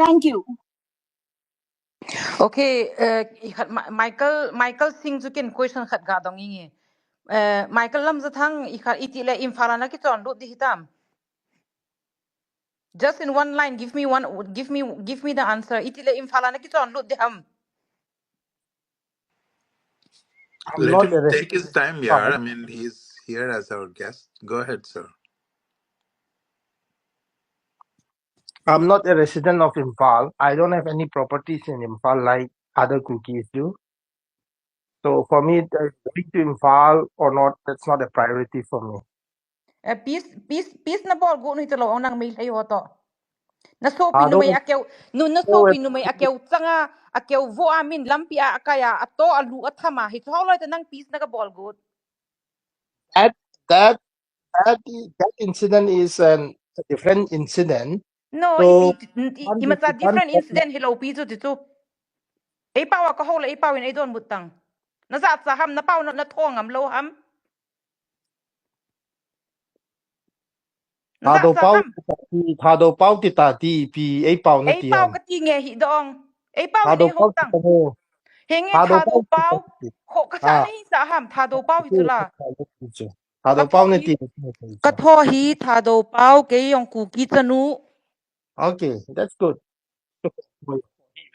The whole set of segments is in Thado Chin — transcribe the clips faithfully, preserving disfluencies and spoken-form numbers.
Thank you. Okay, uh, i khat Ma- Michael Michael Singh chu ken question khat ga dong inge. Uh, Michael Lamjathang, i khat iti le Imphal a na kichon lut di hitam. Just in one line, give me one, give me, give me the answer. Iti le Imphal a na kichon lut di ham. I'm Let not him a take his resident. Time, yeah. I mean, he's here as our guest. Go ahead, sir. I'm not a resident of Imphal. I don't have any properties in Imphal like other Kukis do. So for me, uh, going to Imphal or not, that's not a priority for me. Eh, peace, peace, peace na bol got nu hi talo nang Meitei ho to. Na sopi numei akeu, nu na sopi numei akeu changa, akeu vo a min lampi a akaya, ato alu athama hi. How loi ta nang peace na ka bol got? That that that i- that incident is an, a different incident. No, So, i- i- i- i- ima cha different incident hi lo pi chu ti chu. Ei pau a ka ho le ei pau in ei don but tang. Na za cha ham, na pau na, na thong am lo ham. Na za Thadou cha pau ham. Thadou pau ti ta ti pi ei pau na Ei ti pau ham. Ka ti nge hi dong. Ei pau Thadou in ei pau ho tang. Ti ta no. Henge Thadou Thadou pau pau. Ho ka sa Ah. Nei sa ham Thadou pau hi chu la. Thadou pau na ti. Ka tho hi Thadou pau kei jong Kuki chanu. Okay, that's good.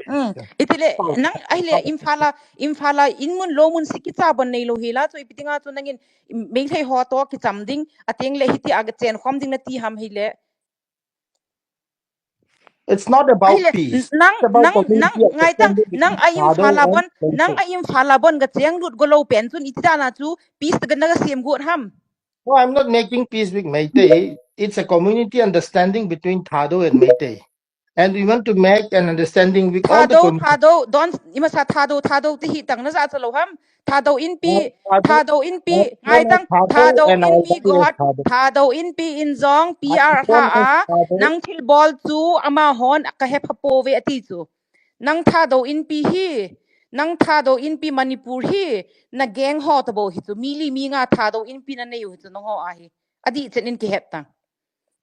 Mm. Itile nang ahile Imphal a, Imphal a in mun lo mun si kicha bon nei lo hi la chu ipi dinga chu nangin Meitei ho to kicham ding ateng le hiti a ga chen khom ding na ti ham hile. It's not about peace. Nang nang nang ngai tang nang a Imphal a bon nang a Imphal a bon ga cheng lut go lo pen chun iti dana chu peace ga na ga sem got ham. No, I'm not making peace with Meitei. It's a community understanding between Thadou and Meitei. And we want to make an understanding with all the Thadou, community. Thadou, don ima sa Thadou, Thadou ti hi tang na za cha lo ham. Thadou Inpi, Thadou Inpi, ngai tang Thadou Inpi go hat. Thadou Inpi in jong P R ha a nang thil bol chu ama hon ka hepha po ve ati chu. Nang Thadou Inpi hi, nang Thadou Inpi Manipur hi, na gang ho ta bo hi chu. Mi li mi nga Thadou Inpi na nei u hi chu nang ho a hi. Adi chen in ki het tang.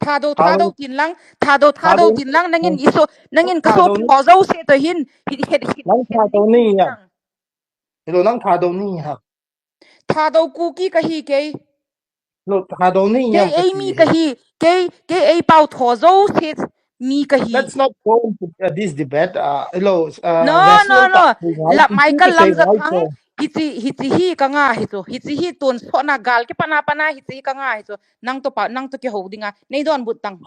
Thadou Thadou tin lang, Thadou Thadou tin lang nangin iso nangin ka so tho jo se to hin hi het hi. Nang Thadou ni ya. Hello, nang Thadou ni ha. Thadou Kuki ka hi kei. Hello, Thadou ni ya. Kei ei mi ka hi, kei kei ei pau tho jo se mi ka hi. Let's not go into uh, this debate. Uh, hello, uh, no, no, no. La Michael Lamjathang. Hichi hichi hi ka nga hi chu. Hichi hi tun so na gal ki pana pana hichi ka nga hi chu. Nang to pa nang to ki ho dinga. Nei don but tang.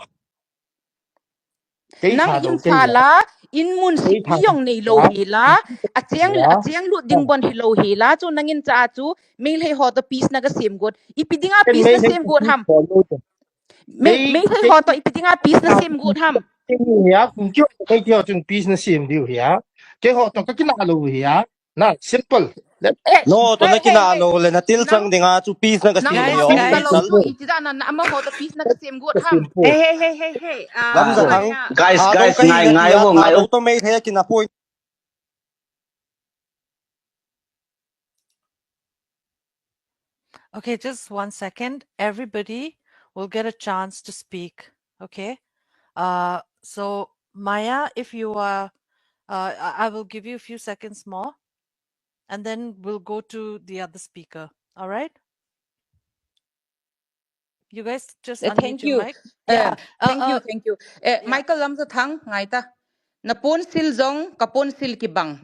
Nang Imphal a in mun si pi jong nei lo hi la. A cheng a cheng lut ding bon hi lo hi la. Chu nangin cha chu Meitei ho to peace na ka sem got. Ipi dinga peace na sem got ham. Meitei ho to ipi dinga peace na sem got ham. Ya, kung kyo Meitei ho chun peace na sem diu ya. Kei ho to ka kina lo ya. Na simple. No, to na kina lo le na til chang dinga chu peace na ka sem diu. Iti da na ama ho to peace na ka sem got ham. Hey hey hey hey hey. Lamjathang. Guys, guys, ngai ngai ho ngai ho. To Meitei kina point. Okay, just one second. Everybody will get a chance to speak. Okay. Uh, so Maya, if you are, uh, I will give you a few seconds more, and then we'll go to the other speaker. All right. You guys just uh, thank you. Mic. Yeah. Uh, thank uh, you. Thank you. Uh, yeah. Michael Lamjathang, ngai ta. Na ponsil jong ka ponsil kibang.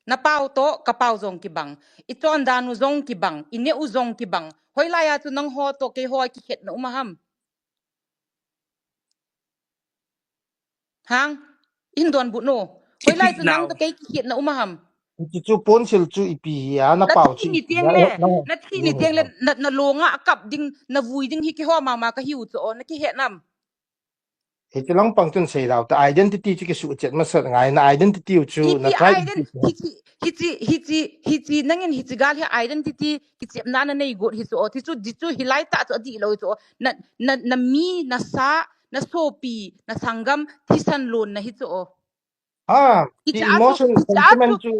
Na pau to ka pau jong kibang. I chon dan u jong kibang. I ne u jong kibang. Hoilai a chu nang ho to kei ho kikhet na um ham. Hang, in don but no. Hoilai chu nang to kei kikhet na um ham. Chu chu ponsil chu ipi hi a na pau chu. Na thi ni tiang le, na thi ni tiang le, na longa a kap ding, na vui ding hi kei ho mama ka hiu chu o, na kihet nam. Hichu lang pang chun sei dau ta identity chu kisuhchet masat ngai na identity chu na try. Hichi hichi hichi hichi nangin hichi gal hi identity kichepna na nei got hi chu o, ti chu di chu hilai ta chu adi lo chu o. Na na na mi na sa na sopi na sanggam thisan lon na hi chu o. Ah, the emotion sentiment chu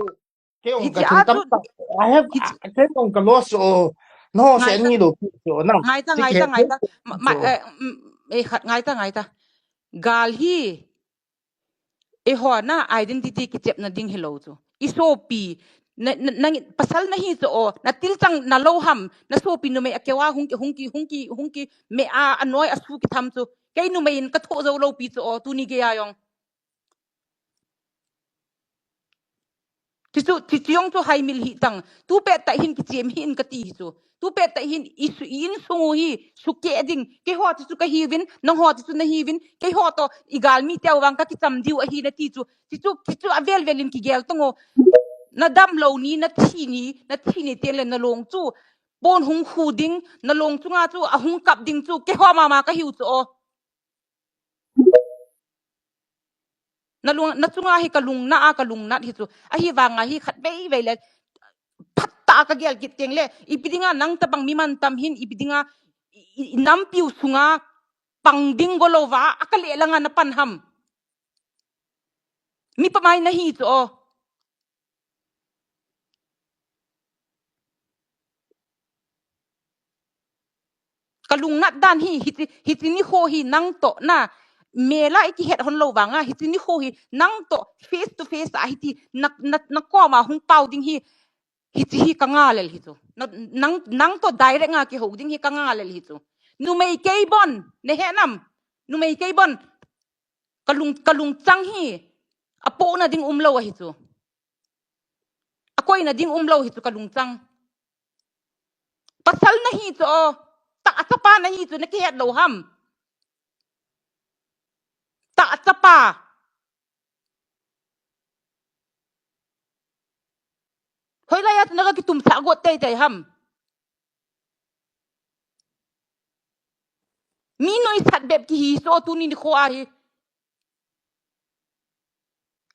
Kei ong ka chun tam tak. I have kei ong ka loss o. No se ni lo pi o na. Ngai ta, ngai ta, ngai ta. Eh khat ngai ta, ngai ta. Gal hi. Eiho na identity kichepna ding hilou chu. I sopi, na, na, na, pasal nahi chu o, na tilchang nalou ham, na sopi numei a kewa hung ki, hung ki, hung ki, hung ki, me a, anoi a su kitham chu. Kei numei in ka tho jou lou pi chu o, tuni gei a jong. Ti chu, ti chu jong chu haimil hi tang. Tu pet tah hin kichem hi in kati hi chu. Tu pet tah hin i su, i insung u hi, sukeh ding. Keiho ti chu kahiuvin, nangho ti chu nahiuvin. Keiho toh, i galmi teu vang kakicham diu ahi nati chu. Ti chu, ti chu avel vel in kigel tang o. Na damlou ni, na thi ni, na thi ni teng le na long chu. Pon hung khu ding, na long chunga chu, ahung kap ding chu. Keiho mama kahiu chu o. Na lung, na chunga hi kalung na a, kalung nat hi chu. Ahivanga hi khatvei vei le phat tah a kagel kit teng le. Ipi dinga nang tabang mi mantam hin, ipi dinga i, i, i nampiu sunga pang ding golou va, a kale langa na pan ham. Mi pamai nahi chu o. Kalung nat dan hi, hichi, hichi nikho hi nang toh na, mela i kihet hon lou vanga, hichi nikho hi nang toh face to face a hiti, na, na, na koma hung pau ding hi, hichi hi ka nga lel hi chu. Na, nang, nang toh direct nga kihou ding hi ka nga lel hi chu. Numei kei bon, na he nam, numei kei bon, kalung, kalung chang hi, apohna ding umlou ahi chu. Akoina ding umlou hi chu kalung chang. Pasal nahi chu o, tah chapa nahi chu na kihet lou ham. Tah chapa. Hoilai a chu na kakitum sah got tei tei ham. Mi noi sat bep kihi so tuni nikho a hi.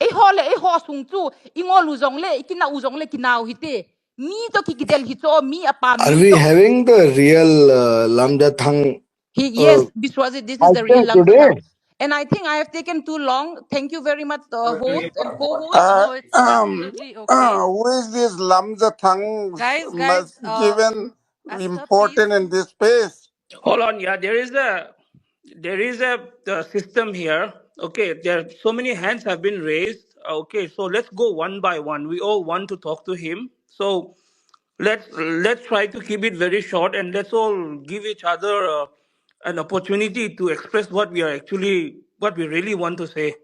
Eiho le, eiho sung chu, i ngol u jong le, i kina u jong le, kinau hite. Mi toh ki, kidel hi chu, mi apa, mi Are we toh. Having the real, uh, Lamjathang, He, yes, uh, Biswajit, this is the real Lamjathang. And I think I have taken too long. Thank you very much, the host and co-host. Uh, No, it's um, absolutely okay. Uh, who is this Lamjathang? Guys, guys, must uh, given Asta, important please. In this space? Hold on, yeah, there is a, there is a, uh, system here. Okay, there, so many hands have been raised. Okay, so let's go one by one. We all want to talk to him. So let's, let's try to keep it very short and let's all give each other, uh, an opportunity to express what we are actually, what we really want to say.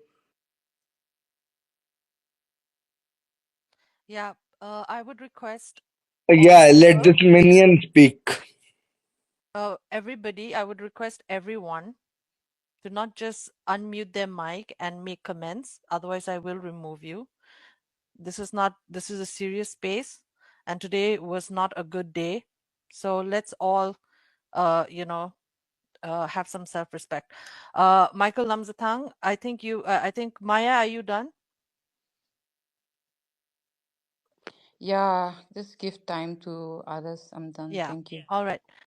Yeah, uh, I would request Yeah, let also, this minion speak. Uh, everybody, I would request everyone to not just unmute their mic and make comments, otherwise I will remove you. This is not, this is a serious space, and today was not a good day. So let's all, uh, you know, uh, have some self-respect. Uh, Michael Lamjathang, I think you, uh, I think, Maya, are you done? Yeah, just give time to others. I'm done. Yeah. Thank you. All right.